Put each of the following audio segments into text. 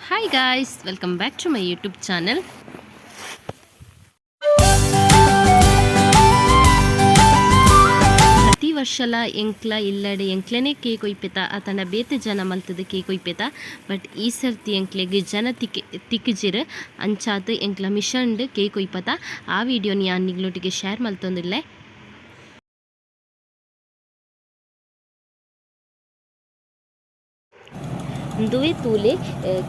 Hi guys, welcome back to my YouTube channel. ಪ್ರತಿ ವರ್ಷಲ ಎಂಕ್ಲ ಇಲ್ಲಡೆ ಎಂಕ್ಲನೆ cake ಒಯ್ಪೆತ ಆತನ ಬೇತೆ ಜನ ಮಲ್ತದ ಕೇಕ್ ಒಯ್ಪೆತ. ಬಟ್ ಈ ಸರ್ತಿ ಎಂಕ್ಲೆಗ್ ಜನ ತಿಕ್ ತಿಕ್ಜಿರ್, ಅಂಚಾತ್ ಎಂಕ್ಲ ಮಿಷನ್ಡ್ ಕೇಕ್ ಒಯ್ಪತ. ಆ ವಿಡಿಯೋನ್ ಯಾನ್ ನಿಗ್ಲೊಟ್ಟಿಗೆ ಶೇರ್ ಮಲ್ತೊಂದುಲ್ಲೆ. ಉಂದುವೇ ತೂಲೆ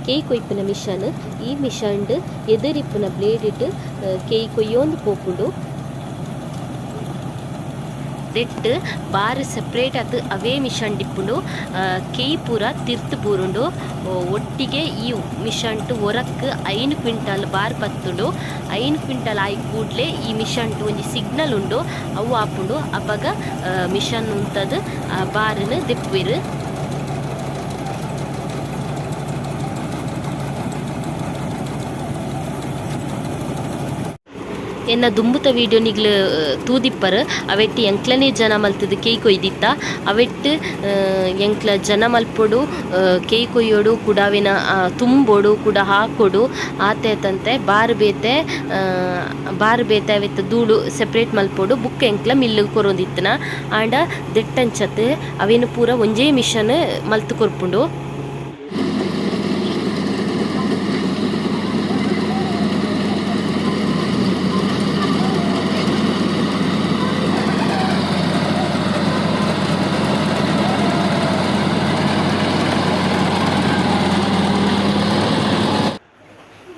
ಕೇಕ್ ಒಯ್ಪುನ ಮಿಷನ್. ಈ ಮಿಷನ್ಡ್ ಎದುರಿಪ್ಪುನ ಬ್ಲೇಡ್ ಡ್ ಕೇಕ್ ಕೊಯ್ಯೊಂದು ಪೋಪುಂಡು. ನೆಟ್ಟ್ ಬಾರ್ ಸೆಪರೇಟ್ ಆತ್ ಅವೇ ಮಿಷನ್ ಇಪ್ಪುಂಡು. ಕೇಯ್ ಪೂರ ತಿರ್ತ್ ಬೂರುಂಡು. ಒಟ್ಟಿಗೆ ಈ ಮಿಷನ್ ಟ್ ಒರಕ್ 5 ಕ್ವಿಂಟಲ್ ಬಾರ್ ಪತ್ತುಂಡು. 5 ಕ್ವಿಂಟಲ್ ಆಯಿ ಕೂಡ್ಲೆ ಈ ಮಿಷನ್ ಟ್ ಒಂಜಿ ಸಿಗ್ನಲ್ ಉಂಡು, ಅವು ಆಪುಂಡು. ಅಪಗ ಮಿಷನ್ ಉಂತದ್ ಬಾರ್ ನ್ ದೆಪ್ಪುವೆರ್. ಎನ್ನ ದುಂಬುತ ವಿಡಿಯೋ ನಿಗ್ಲ್ ತೂದಿಪ್ಪರ್, ಅವೆಟ್ ಎಂಕ್ಲನೆ ಜನ ಮಲ್ತುದು ಕೇಕ್ ಕೊಯ್ದಿತ್ತ. ಅವೆಟ್ ಎಂಕ್ಲ ಜನ ಮಲ್ಪೊಡು, ಕೇಕ್ ಕೊಯ್ಯೋಡು, ಕುಡ ಅವೆನ ತುಂಬೊಡು, ಕುಡ ಹಾಕೊಡು, ಆತೆ ತಂತೆ ಬಾರ್ ಬೇತೆ ಬಾರ್ ಬೇತೆ ಅವೆತ್ತ ಧೂಳು ಸೆಪರೇಟ್ ಮಲ್ಪೊಡು. ಬುಕ್ಕ ಎಂಕ್ಲ ಮಿಲ್ಲ್ ಕೊರೊಂದಿತ್ತಿನ. ಆಂಡ ದೆಟ್ಟಂಚತ್ ಅವೆನ್ ಪೂರ ಒಂಜೇ ಮಿಷನ್ ಮಲ್ತ್ ಕೊರ್ಪುಂಡು.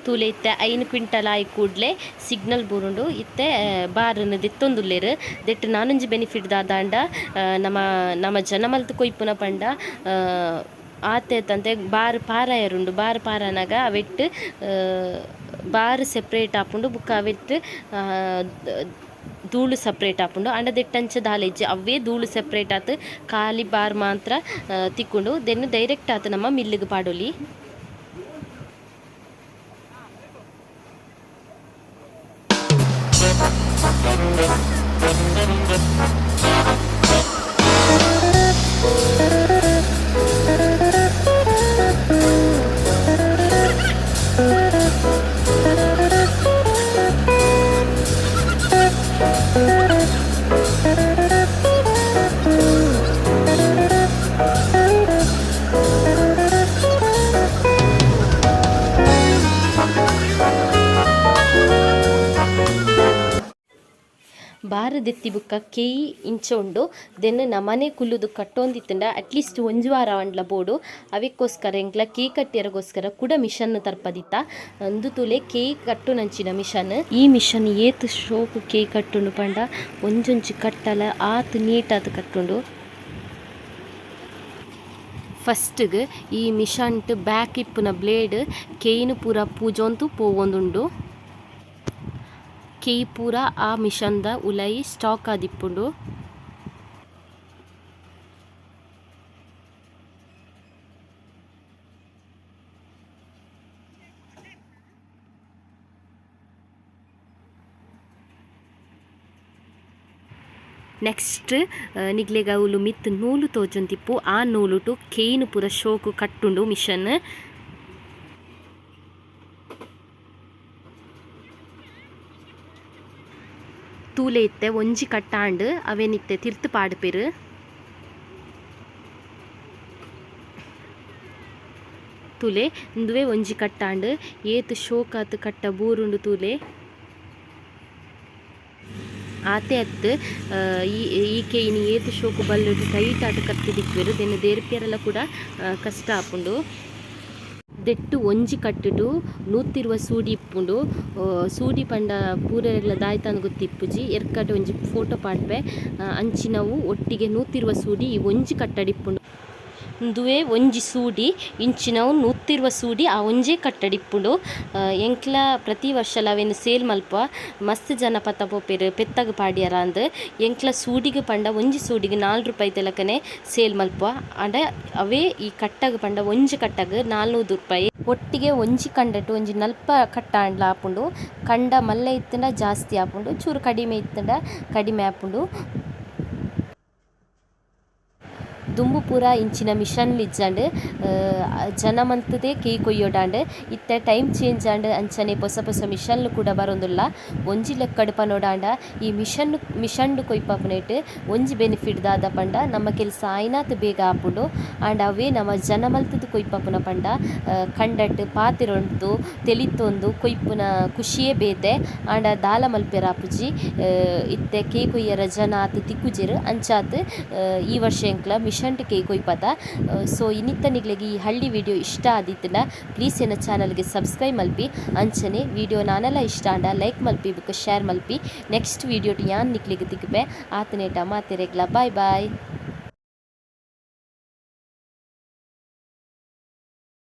ತೂಲೆ ಇತ್ತೆ 5 ಕ್ವಿಂಟಲ್ ಆಯಿ ಕೂಡ್ಲೆ ಸಿಗ್ನಲ್ ಬೂರುಂಡು. ಇತ್ತೆ ಬಾರನ್ ದೆತ್ತೊಂದುಲ್ಲೆರ್. ದೆಟ್ಟ್ ನಾನೊಂಜಿ ಬೆನಿಫಿಟ್ ದಾದಾಂಡ, ನಮ ನಮ ಜನ ಮಲ್ತ್ ಕೊಯ್ಪುನ ಪಂಡ ಆತೆ ತಂತೆ ಬಾರ್ ಪಾರಾಯೆರುಂಡು. ಬಾರ್ ಪಾರಾನಗ ಅವೆಟ್ ಬಾರ್ ಸೆಪರೇಟ್ ಆಪುಂಡು, ಬೊಕ್ಕ ಅವೆಟ್ ಧೂಳು ಸೆಪರೇಟ್ ಆಪುಂಡು. ಆಂಡ ದೆಟ್ಟಂಚ ದಾಲ ಇಜ್ಜಿ, ಅವ್ವೇ ಧೂಳು ಸೆಪರೇಟ್ ಆತ್ ಖಾಲಿ ಬಾರ್ ಮಾತ್ರ ತಿಕ್ಕುಂಡು. ದೆನ್ ಡೈರೆಕ್ಟ್ ಆತ್ ನಮ ಮಿಲ್ಲ್ ಗ್ ಪಾಡೊಲಿ. ಬಾರ್ ದೆತ್ತಿ ಬುಕ್ಕ ಕೆಯಿ ಇಂಚ ಉಂಡು. ದೆನ್ ನಮನೆ ಕುಲ್ಲುದು ಕಟ್ಟೊಂದಿತ್ತುಂಡ ಅಟ್ಲೀಸ್ಟ್ ಒಂಜಿ ವಾರ ಆಂಡ್ಲ ಬೋಡು. ಅವೆಕ್ಕೋಸ್ಕರ ಎಂಕ್ಲ ಕೇಕ್ ಕಟ್ಟಿಯರಗೋಸ್ಕರ ಕುಡ ಮಿಷನ್ ತರ್ಪದಿತ್ತ. ಉಂದು ತೂಲೆ ಕೇಕ್ ಕಟ್ಟುನಂಚಿನ ಮಿಷನ್. ಈ ಮಿಷನ್ ಏತ್ ಶೋಕು ಕೇಕ್ ಕಟ್ಟುಂಡು ಪಂಡ ಒಂಜೊಂಜಿ ಕಟ್ಟಲ ಆತ್ ನೀಟ್ ಆತ್ ಕಟ್ಟುಂಡು. ಫಸ್ಟ್ ಗ್ ಈ ಮಿಷನ್ ಟ್ ಬ್ಯಾಕ್ ಇಪ್ಪುನ ಬ್ಲೇಡ್ ಕೇಯಿನ್ ಪೂರ ಪೂಜೊಂದು ಪೋವೊಂದುಂಡು. ಕೆಯ್ ಪೂರ ಆ ಮಿಷನ್ ದ ಉಲಯಿ ಸ್ಟಾಕ್ ಆದಿಪ್ಪುಂಡು. ನೆಕ್ಸ್ಟ್ ನಿಕ್ಲೆಗ್ ಅವುಲು ಮಿತ್ತ್ ನೂಲು ತೋಜೊಂದಿಪ್ಪು, ಆ ನೂಲುಟು ಕೆಯಿನ್ ಪೂರ ಶೋಕು ಕಟ್ಟುಂಡು ಮಿಷನ್. ತೂಲೆ ಇತ್ತೆ ಒಂಜಿ ಕಟ್ಟಾಂಡ್, ಅವೆನ್ ಇತ್ತೆ ತಿರ್ತ್ ಪಾಡ್ಪೆರ್. ತೂಲೆ ಉಂದುವೇ ಒಂಜಿ ಕಟ್ಟಾಂಡ್, ಏತ್ ಶೋಕಾತ್ ಕಟ್ಟ ಬೂರುಂಡು ತೂಲೆ. ಆತೆ ಅತ್ತ್, ಈ ಈ ಕೆಯಿನ್ ಏತ್ ಶೋಕು ಬಲ್ಲುಡು ಟೈಟ್ ಆದ್ ಕಟ್ಟ್ ದಿಪ್ಪುವೆರ್. ದೆನ್ ದೇರ್ಪ್ಯರೆಲ ಕೂಡ ಕಷ್ಟ ಆಪುಂಡು. ದೆಟ್ಟ್ ಒಂಜಿ ಕಟ್ಟುಡು 120 ಸೂಡಿ ಇಪ್ಪುಂಡು. ಸೂಡಿ ಪಂಡ ಪೂರೆರೆಗ್ಲ ದಾಯ್ತಂದ್ ಗೊತ್ತಿಪ್ಪುಜಿ, ಎರ್ಕಟ್ ಒಂಜಿ ಫೋಟೋ ಪಾಡ್ಪೆ. ಅಂಚಿನವು ಒಟ್ಟಿಗೆ 120 ಸೂಡಿ ಈ ಒಂಜಿ ಕಟ್ಟಡ್ ಇಪ್ಪುಂಡು. ಉಂದುವೇ ಒಂಜಿ ಸೂಡಿ, ಇಂಚಿನವು 120 ಸೂಡಿ ಆ ಒಂಜೇ ಕಟ್ಟಡ್ ಇಪ್ಪುಂಡು. ಎಂಕ್ಲ ಪ್ರತಿ ವರ್ಷಲ ಅವೆನ್ ಸೇಲ್ ಮಲ್ಪ. ಮಸ್ತ್ ಜನ ಪತ್ತ ಪೋಪೆರ್ ಪೆತ್ತಗ್ ಪಾಡ್ಯರ ಅಂದ್. ಎಂಕ್ಲ ಸೂಡಿಗ್ ಪಂಡ ಒಂಜಿ ಸೂಡಿಗ್ 4 ರೂಪಾಯಿ ತಲಕನೆ ಸೇಲ್ ಮಲ್ಪ. ಆಂಡ ಅವೇ ಈ ಕಟ್ಟಗ್ ಪಂಡ ಒಂಜಿ ಕಟ್ಟಗ್ 400 ರೂಪಾಯಿ. ಒಟ್ಟಿಗೆ ಒಂಜಿ ಕಂಡಟ್ ಒಂಜಿ ನಲ್ಪ ಕಟ್ಟ ಆಂಡ್ಲ ಆಪುಂಡು. ಕಂಡ ಮಲ್ಲೆ ಇತ್ತ್ಂಡ ಜಾಸ್ತಿ ಆಪುಂಡು, ಚೂರು ಕಡಿಮೆ ಇತ್ತ್ಂಡ ಕಡಿಮೆ ಆಪುಂಡು. ದುಂಬು ಪೂರ ಇಂಚಿನ ಮಿಷನ್ ಇಜ್ಜಂಡ್, ಜನ ಮಂತುದೇ ಕೆಯ್ ಕೊಯ್ಯೊಡಾಂಡ್. ಇತ್ತೆ ಟೈಮ್ ಚೇಂಜ್ ಆಂಡ್, ಅಂಚನೆ ಪೊಸ ಪೊಸ ಮಿಷನ್ ಕೂಡ ಬರೊಂದುಲ್ಲ. ಒಂಜಿ ಲೆಕ್ಕಡ್ ಪನೊಡಾಂಡ ಈ ಮಿಷನ್ ಮಿಷನ್ ಕೊಯ್ಪಾಪುನೇಟ್ ಒಂಜಿ ಬೆನಿಫಿಟ್ ದಾದ ಪಂಡ ನಮ್ಮ ಕೆಲಸ ಆಯಿನಾತ್ ಬೇಗ ಆಪುಂಡು. ಆಂಡ ಅವೇ ನಮ ಜನ ಮಲ್ತುದು ಕೊಯ್ಪಾಪುನ ಪಂಡ ಕಂಡಟ್ ಪಾತೆರೊಂದು ತೆಲಿತೊಂದು ಕೊಯ್ಪುನ ಖುಷಿಯೇ ಬೇತೆ. ಆಂಡ ದಾಲ ಮಲ್ಪೆರಾಪುಜಿ, ಇತ್ತೆ ಕೆಯ್ ಕೊಯ್ಯರ ಜನ ಆತ್ ತಿಕ್ಕುಜೆರ್. ಅಂಚಾತ್ ಈ ವರ್ಷ ಎಂಕ್ಲ ಮಿಷನ್ ಕೆಯ್ ಕೊಯ್ಪತ. ಸೊ ಇನಿತ್ತ ನಿಕ್ಲೆಗ್ ಈ ಹಳ್ಳಿ ವಿಡಿಯೋ ಇಷ್ಟ ಆದಿತ್ತ್ಂಡ ಪ್ಲೀಸ್ ಎನ್ನ ಚಾನಲ್ಗೆ ಸಬ್ಸ್ಕ್ರೈಬ್ ಮಲ್ಪಿ. ಅಂಚನೆ ವಿಡಿಯೋ ನಾನೆಲ್ಲ ಇಷ್ಟ ಆಂಡ ಲೈಕ್ ಮಲ್ಪಿ ಬೊಕ ಶೇರ್ ಮಲ್ಪಿ. ನೆಕ್ಸ್ಟ್ ವಿಡಿಯೋ ಯಾನ್ ನಿಕ್ಲೆಗ್ ತಿಕ್ಕುಪೆ. ಆತನೇಟ ಮಾತೆರೆಗ್ಲ ಬಾಯ್ ಬಾಯ್.